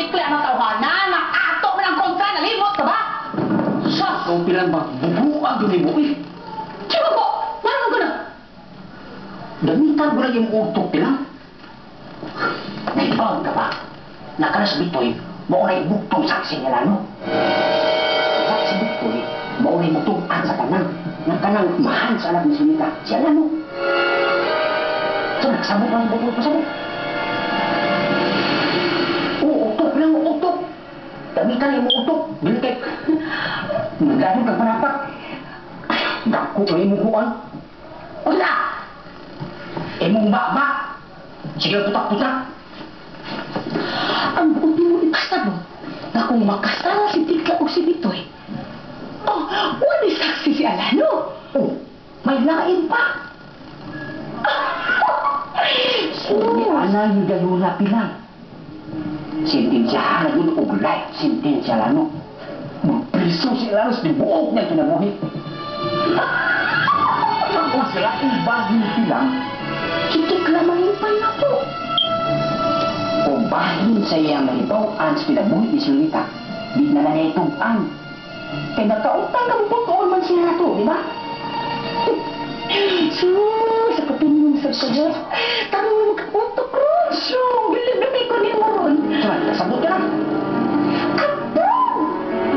Tikla ang tawhanan, na ato man ang kontra, nalimot ka ba? Sa kung pilang ba, bubuan yun mo eh. Chico ko, ano mo gana? Damitan mo lang yung utok pilang. Naibawag ka ba? Nakaras bitoy, mao na ibuktong saksi nila, no? Saksi bitoy, mao na imutuan sa tanan. Nga kanang mahal sa anak ni Sunita, siya na, no? So, nagsabot lang, bukod pa sabot. Oo, utok lang, utok. Damitan yung utok. Dili kay, nagano kang panapak. Dako na imong kuan. Unsa? Imong baba. Sige, putak-putak. Ang buot mo ipasabot na kung makasala si Tikla o si Bitoy, oh, wala saksi si Alano. Oh, may lain pa. Sus! Ana yung gayuna pilang. Sentensyahan na yun og life sentensya lano. Magpriso si Lano sa tibuok niya kinabuhi. O sa laing bahin pilang, Si Tikla malipay na po. O bahin sa iyang mahibaw-an sa kinabuhi ni Sunita, di na na niya itug-an. Kaya nagkautang ka mo man siya na to, di ba? Sus!